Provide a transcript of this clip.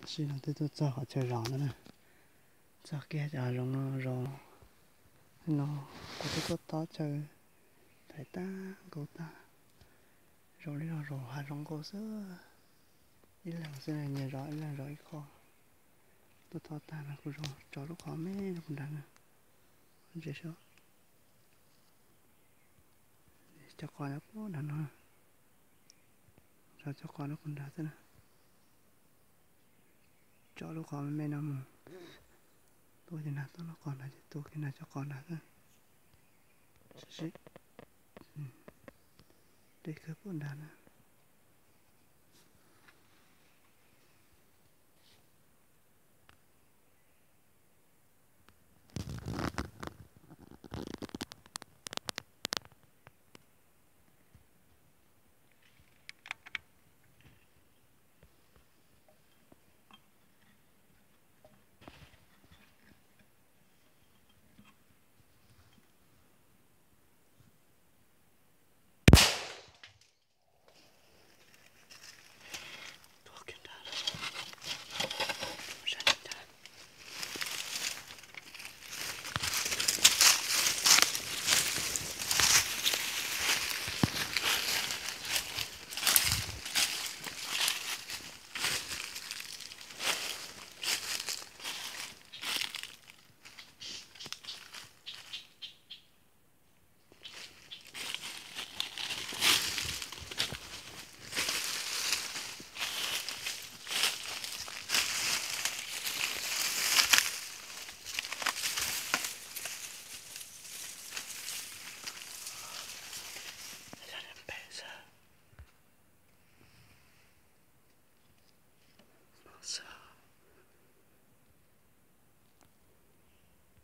Sim no twb tuaj txog qhov chaw zos ntawd na, txog kiag cov hav zoov no zos no, kuv twb tuaj tob chaw thaiv tag nkaus tag, zoo li no zos hav zoov nkaus xwb, ib leeg xwb nyias zov ib leeg zov ib qho, tuaj tob tag no kuv zov tso lub qhov me no puag nrad na, ntsia saib, cov qhov nyob puag nrad no, zov cov qhov no puag nrad xwb na. Tso lub qhov me me no mus, tua ces nag tau lub qhov nrad ces tua kiag nag cov qhov nrad xwb. Sib, dej kawg puag nrad na.